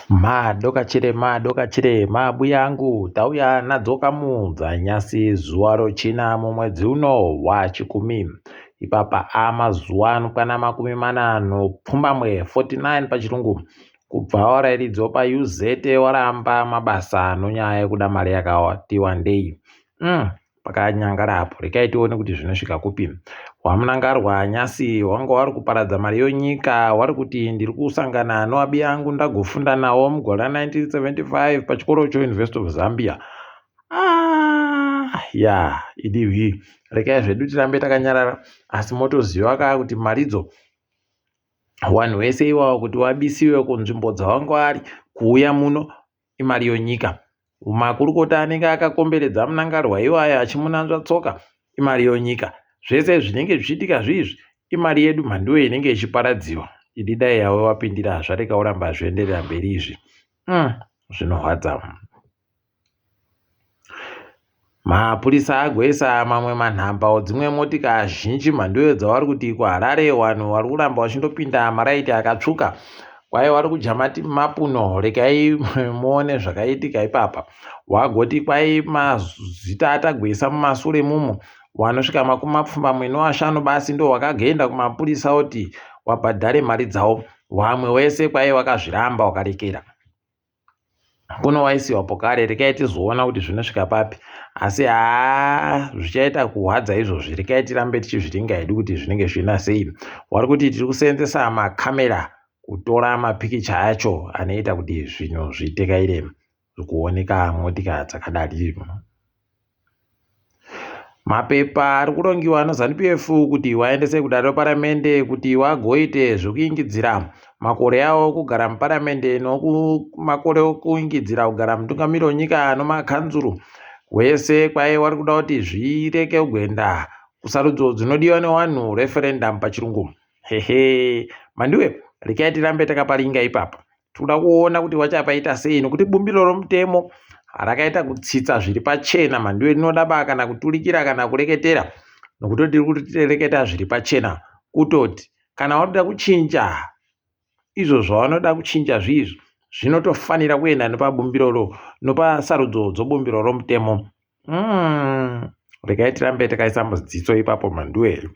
Madokachire madokachire mabuya angu tauya nadzo kamudza nyasi zuva rochina mumwedzi uno wachikumi ipapa amazuva anokwana 49 49 pachirungu kubva warairidzi wepaUZ waramba mabasa nonyaya yekuda mari yakati wandei Pakanyangara apo rekai tione kuti zvinosvika kupi. Wamunangarwa nyasi wanga wari kuparadza mari yonyika wari kuti ndiri kusangana noabi yangu ndagofunda nawo mugore ra 1975 pachikoro chouniversity of Zambia. Ah, ya idiwi rekai zvedu tirambe takanyarara asi motoziva ka kuti maridzo wanhu wese iwawo kuti wabisiwe kunzvimbo dzawanga wari kuuya muno imari yonyika. Makurukota anenge akakomberedza Mnangarwa iwayo achimunanzva tsoka imari yonyika. Zvese zvinenge zvichiitika zviizvi imari yedu mhanduwe inenge ichiparadziwa. Idi dai yave wapindira zvareka uramba zvienderera mberi izvi. Zvinorwadza. Mapurisa agoisa mamwe manhamba odzimwe motika zhinji mhanduyo dzavari kuti kuHarare vanhu vari kuramba vachindopinda maraiti akatsvuka kwai vari kudya mapuno regai muone zvakaitika ipapa wagoti kwai mazita atagwesa mumasure mumo wanosvika 85 basi ndo wakagenda kumapurisa oti wabhadhare mari dzawo wamwe wese kwai wakazviramba wakarekera Kuno waisiwa pokare rekai tizoona kuti zvinosvika papi asi haa zvichaita kuhwadza izvozvi rekai tirambe tichizviringa hedu kuti zvinenge zviina sei wari kuti tiri kuseenzesa makamera kutora mapikicha acho anoita kuti zvinhu zvitekaire kuoneka motika dzakadari. Mapepa ari kurongiwa neZanu PF kuti vaendese kudare reparamende kuti vagoite zvekuingidzira makore avo ekugara muparamende nemakore ekuingidzira kugara mutungamiri wenyika nemakanzuru wese kwai vari kuda kuti zvireke kuenda kusarudzo dzinodiwa nevanhu referendum pachirungu hehe mandiwe rekai tirambe takaparinga ipapa Tikuda kuona kuti vachapaita sei nokuti bumbiro romutemo rakaita kutsitsa zviri pachena mhanduwe rinoda ba kana kuturikira kana kureketera nokuti tiri kureketa zviri pachena kutoti kana vanoda kuchinja izvo zvavanoda kuchinja zviizvi zvinotofanira kuenda nepabumbiro ro nopasarudzo dzobumbiro romutemo regai tirambe takaisa mudzidzo ipapo mhanduwe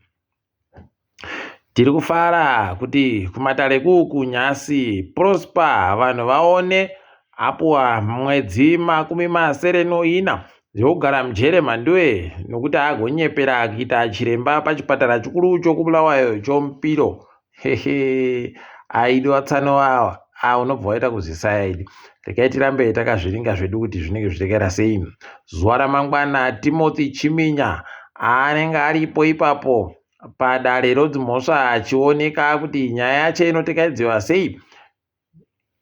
Tiri kufara kuti kumatare kuku nhasi Prosper vanhu vaone apuwa mwedzi 64 yokugara mujere mhanduwe nokuti agonyepera kuita chiremba pachipatara chikuru chokuBulawayo choMupiro. Hehe aidi watsano awa a unobva waita kuzisaya idi. Regai tirambe takazviringa zvedu kuti zvinenge zvichitekaira sei. Zuva ramangwana Timothy Chiminya anenge aripo ipapo padare rodzimhosva achioneka kuti nyaya yacho inotekaidziwa sei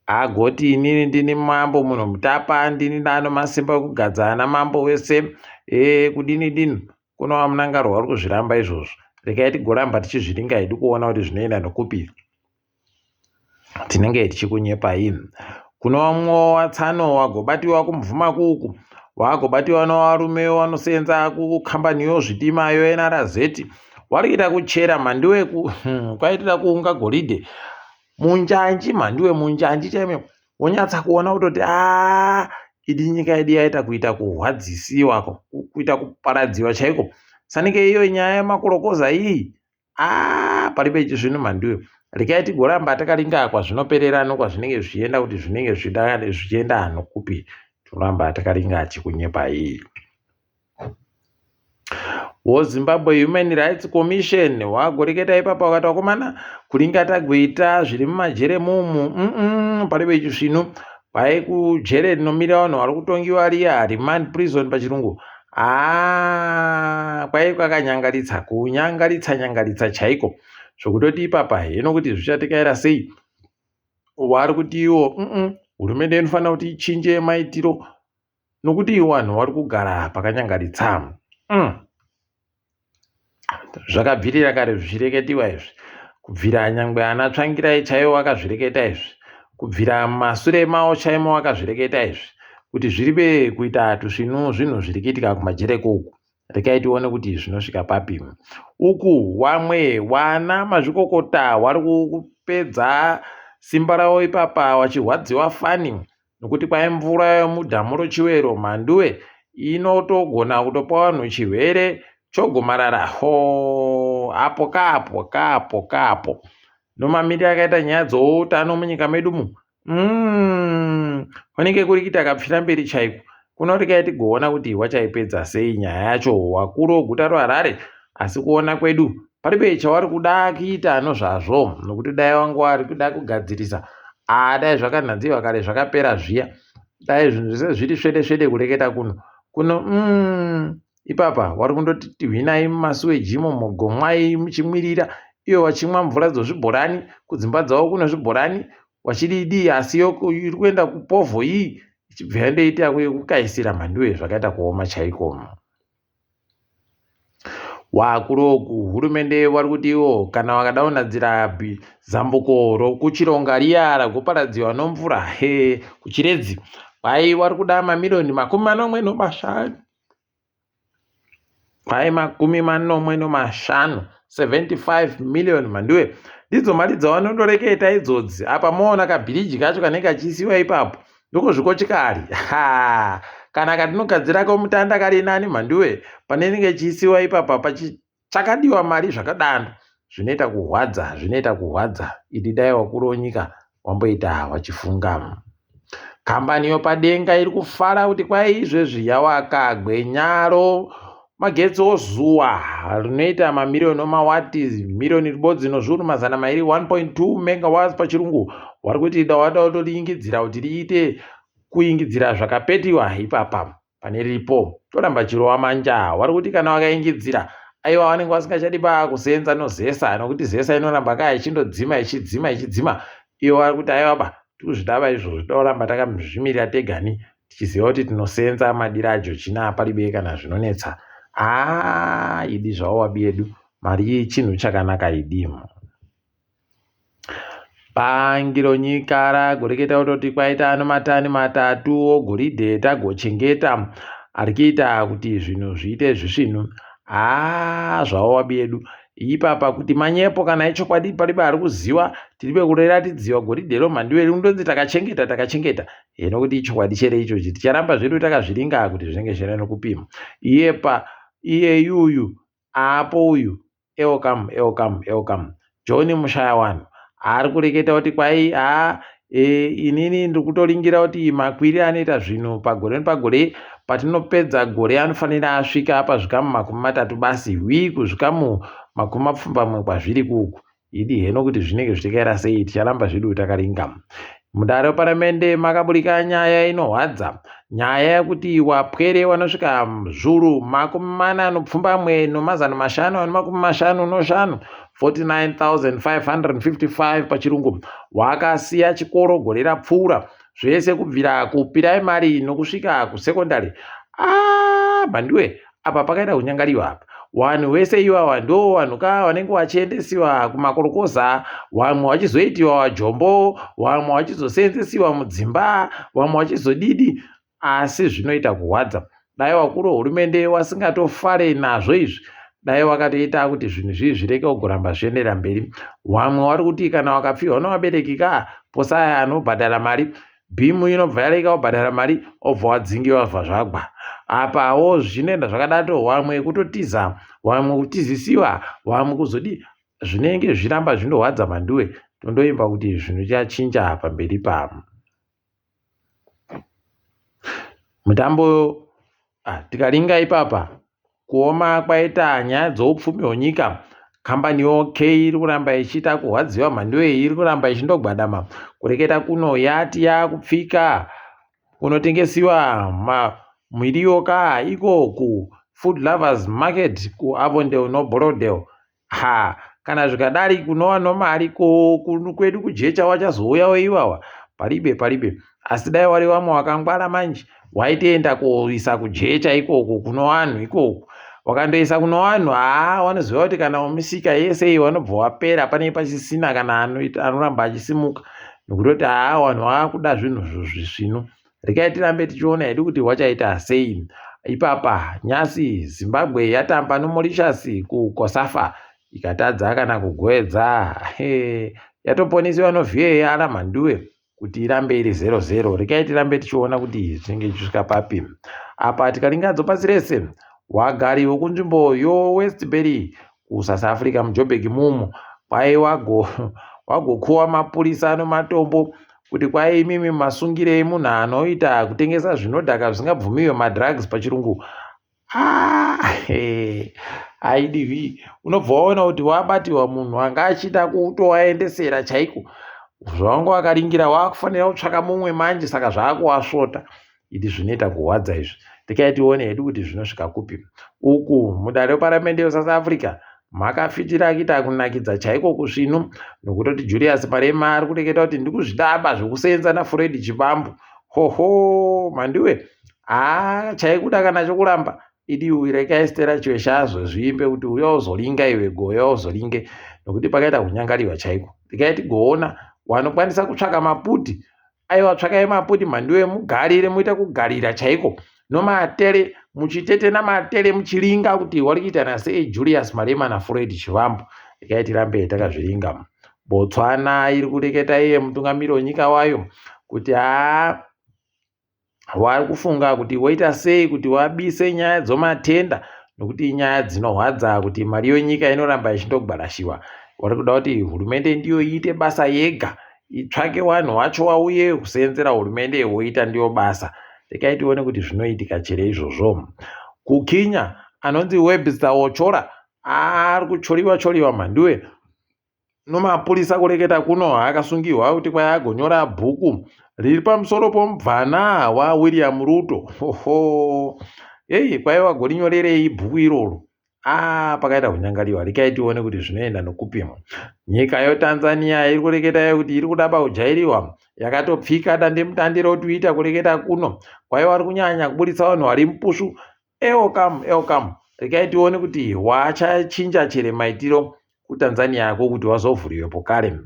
agoti inini ndini mambo munhu mutapa ndini ndano masimba ekugadza ana mambo wese e, kudini dini kuno vamunangarwa vari kuzviramba izvozvo regai tigoramba tichizviringa hedu kuona kuti zvinoenda nokupi tinenge tichikunyepai kuno vamwe watsano wagobatiwa kumvuma kuku wagobatiwa nevarume vanosenza kukambani yozvitima yoNRZ wari kuita kuchera mhandiwe kwaitira kuunga goridhe munjanji mhandiwe munjanji chaimo wonyatsa kuona kutoti a idi nyika yedu yaita kuita kuhwadzisiwa kuita kuparadziwa chaiko sanike iyo nyaya yemakorokoza iyi Aah paripo ichi zvino mhanduwe rekai tigoramba takaringa kwazvinoperera nokwazvinenge zvichienda kuti zvinenge zvichienda nokupi toramba takaringa chikunyepai woZimbabwe Human Rights Commission wagoreketa ipapa wakati wakomana kuringa tagoita zviri mumajere mumu mm paripo ichi zvino kwai kujere rinomira vanhu vari kutongiwa riya remand prison pachirungu Haa kwaive kwakanyangaritsa kunyangaritsa nyangaritsa chaiko zvokutoti ipapa heno kuti zvichatekaira sei wari kuti iwo mm hurumende inofanira kuti ichinje maitiro nokuti vanhu vari kugara pakanyangaritsa. Zvakabvirira kare zvichireketiwa izvi kubvira nyangwe ana Tsvangirai chaiwo akazvireketa izvi kubvira mumasure mawo chaimo akazvireketa izvi kuti zviri be kuita tusvinu zvinhu zviri kuitika kumajereko uku rekai tione kuti zvinosvika papi uku wamwe wana mazvikokota wari kupedza simba ravo ipapa wachirwadziwa fani nokuti kwai mvura yomudhamu roChiwero Mhanduwe inotogona kutopa vanhu chirwere chogomarara. Hoo apo kaapo kaapo kaapo nomamiriro akaita nyaya dzoutano munyika medu mu mm, kunenge kuri kuita kapfira mberi chaiko kunorekai tigoona kuti wachaipedza sei nyaya yacho wakuru weguta roHarare asi kuona kwedu paribe chawari kuda kuita nozvazvo nokuti dai wangu wari kuda kugadzirisa aa dai zvakanhadziwa kare zvakapera zviya dai zvinhu zvese zviri svede svede kureketa kuno kuno mm, ipapa wari kundoti tihwinai mumasuweji imomo gomwai muchimwirira iyo vachimwa mvura dzozvibhorani kudzimba dzavo kune zvibhorani wachidii asi yo iri kuenda kupovho iyi ichibva yandoita yekukaisira mhanduwe zvakaita kuoma chaiko. Wakuru hurumende vari kuti ivo kana vakada kunadzira zambuko rokuchironga riya ragoparadziwa nomvura he kuchiredzi kwai vari kuda mamiriyoni 75 kwai 75, 75 million mhanduwe ndidzo mari dzavanondoreketa idzodzi. Apa moona kabhiriji kacho kanenge kachiisiwa ipapo ndokozvikochikari ha kana katinogadzira komutanda kari nani mhanduwe pane inenge ichiisiwa ipapa pachakadiwa mari zvakadando. Zvinoita kuhwadza, zvinoita kuhwadza idi. Dai wakuru wenyika wamboita wachifunga. Kambani yopadenga iri kufara kuti kwai izvezvi yawaka gwenyaro magetsi ozuva rinoita mamiriyoni omawati miriyoni ribodzi nozviuru 200, 1.2 megawatts pachirungu. Vari kuti dawada kutoringidzira kuti riite kuingidzira zvakapetiwa ipapa pane ripo toramba chirova manja. Vari kuti kana vakaingidzira aiwa vanenge vasingachadi pa kusenza nozesa nokuti zesa inoramba kaya ichindodzima ichidzima ichidzima. Ivo vari kuti aiwa ba tikuzvidava izvozvo toramba takazvimirira tegani tichiziva kuti tinosenza madira aJojina paribe kana zvinonetsa. Aa idi zvavo wabi yedu mari chinhu chakanaka idi. Bhangi ronyika ragoreketa kutoti kwaita nomatani 3 ogoridhe tagochengeta ari kuita kuti zvinhu zviite zvisvinu. Haa zvavo wabi yedu ipapa kuti manyepo kana ichokwadi paribe ari kuziva tiribe kureratidziwa goridhe romhanduwe rindonzi takachengeta takachengeta hino kuti ichokwadi chere ichochi ticharamba zvedu takazviringa kuti zvinenge zvichienda nokupima iyepa iyeyuyu apo uyu Elcam Elcam Elcam John Mushayawanhu ari kureketa kuti kwai haa e, inini ndiri kutoringira kuti makwiri anoita zvinhu pagore nepagore patinopedza gore anofanira asvika pazvikamu 30 basi hwi kuzvikamu 70 kwazviri kuku. Idi heno kuti zvinenge zvichikaira sei ticharamba zvedu takaringa. Mudare reparamende makaburika nyaya inohwadza nyaya yekuti wapwere vanosvika zviuru 45,555, 49,555 pachirungu wakasiya chikoro gore rapfuura zvese kubvira kupiraimari nokusvika kusekondari. Ah, mhanduwe apa pakaita kunyangariwa apa. Vanhu vese ivava ndo vanhu ka vanenge vachiendesiwa kumakorokoza, vamwe vachizoitiwa vajombo, vamwe vachizoseenzesiwa mudzimba, vamwe vachizodidi, asi zvinoita kuhwadza. Dai vakuru vehurumende vasingatofare nazvo izvi, dai vakatoita kuti zvinhu izvi zvireke kugoramba zvichienderera mberi. Vamwe vari kuti kana vakapfirwa nevabereki ka pose aya anobhadhara mari bhimu inobva yareka kubhadhara mari obva wadzingiwa bva zvagwa. Apawo zvichinoenda zvakadato, vamwe kutotiza, vamwe kutizisiwa, vamwe kuzodii, zvinenge zviramba zvindohwadza mhanduwe. Tondoimba kuti zvinhu chachinja pamberi pa mutambo. Ah, tikaringa ipapa kuoma kwaita nyaya dzoupfumi hwenyika, kambani yoK iri kuramba ichiita kurwadziwa mhanduwe iyi iri kuramba ichindogwadama. Kureketa kuno yati yakupfika kunotengesiwa miriwo ka iko kuFood Lovers Market kuAvondale noBorrowdale. Ha kana zvikadari kunova nomari ko kwedu kujecha wachazouyawo iwawa paribe paribe. Asi dai wari vamwe wakangwara manje waitoenda koisa kujecha ikoko kuno vanhu ikoko wakandoisa kuno vanhu haa wanoziva kuti kana misika yese iyi wanobva wapera pane pachisina kana anoramba achisimuka nokutoti haa vanhu vakuda zvinhu zvisvinu. Regai tirambe tichiona hedu kuti wachaita sei ipapa. Nyasi Zimbabwe yatamba noMauritius kuCOSAFA ikatadza kana kugoedza. Yatoponesiwa noVAR Mhanduwe kuti irambe iri 0-0. Regai tirambe tichiona kuti zvinenge zvichisvika papi. Apa tikaringadzo pasi rese, wagari wekunzvimbo yoWestbury kuSouth Africa muJoburg mumu kwai wagokuwa mapurisa nomatombo kuti kwai imimi masungirei munhu anoita kutengesa zvinodhaka zvisingabvumiwe, madrugs pachirungu. Ah, IDV unobva waona kuti wabatiwa munhu anga achida kutowaendesera chaiko zvavanga wakaringira, wakufanira kutsvaka mumwe manje, saka zvaakuwasvota. Idi zvinoita kurwadza izvi. Tikai tione hedu kuti zvinosvika kupi. Uku mudare reparamende yeSouth Africa makafitira kuita kunakidza chaiko kusvinu, nokutoti Julius Malema ari kureketa kuti ndikuzvidaba zvekusenza naFloyd Shivambu. Hoho Mhanduwe, haa chaikuda kana chokuramba idi rekai Stella Chiwesha azozviimbe kuti uya uzoringa iwe goya uzoringe, nokuti pakaita kunyangariwa chaiko. Rekai tigoona wanokwanisa kutsvaka maputi. Aiwa, tsvakai maputi Mhanduwe, mugarire, muite kugarira chaiko nomatere, muchitetena matere, muchiringa kuti wari kuitana sei Julius Malema naFloyd Shivambu. Rekai tirambe takazviringa. Botswana iri kureketa iye mutungamiri wenyika wayo kuti haa wari kufunga kuti woita sei kuti wabise nyaya dzomatenda, nokuti inyaya dzinorwadza kuti mari yenyika inoramba ichindogwarashiwa. Wari kuda kuti hurumende ndiyo iite basa yega, itsvake vanhu vacho vauye kuseenzera hurumende woita ndiyo basa. Rekai tione kuti zvinoitika chere izvozvo. KuKenya anonzi Webster Ochola ari kuchoriwa choriwa Mhanduwe nomapurisa kureketa kuno akasungirwa kuti kwai agonyora bhuku riri pamusoro pomubvana waWilliam Ruto. Hoho ei, kwai wagorinyorerei bhuku iroro? Ah, pakaita kunyangariwa. Rekai tione kuti zvinoenda nokupi. Nyika yeTanzania iri kureketa kuti iri kuda pakujairiwa, yakatopfika dandemutande roTwitter kureketa kuno kwai vari kunyanya kuburitsa vanhu vari mupushu. Elcam elcam, rekai tione kuti wachachinja chere maitiro kuTanzania yako kuti wazovhuriwepo kare.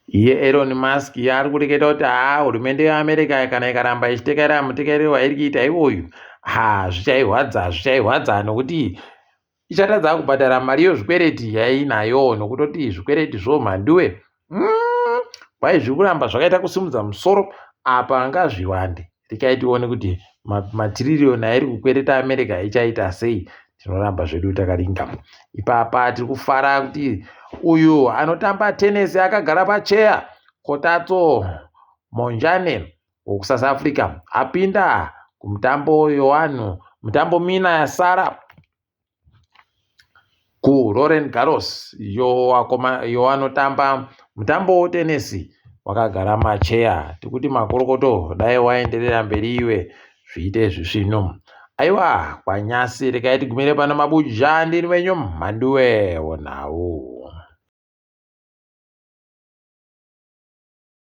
Iye Elon Musk ari kureketa kuti haa hurumende yeAmerica kana ikaramba ichitekaira mutekairiro wairi kuita iwoyu, ha zvichairwadza, zvichairwadza, nokuti ichatadza kubhadhara mari yezvikwereti yainayo, nokutoti zvikwereti zvo Mhanduwe kwai zviri kuramba zvakaita kusimudza musoro apa ngazviwande. Rekai tione kuti matiririyoni airi kukwereta America ichaita sei. Tinoramba zvedu takaringa ipapa. Tiri kufara kuti uyu anotamba tenesi akagara pacheya, Kgothatso Montjane wekuSouth Africa, apinda kumutambo yevanhu mutambo mina yasara kuRoland Garros yowanotamba mutambo wetenesi wakagara macheya. Tikuti makorokoto, dai waenderera mberi iwe zviite zvisvinu. Aiwa, kwanyasi rekai tigumire pano. Mabuja, ndiri wenyu Mhanduwe wonhau.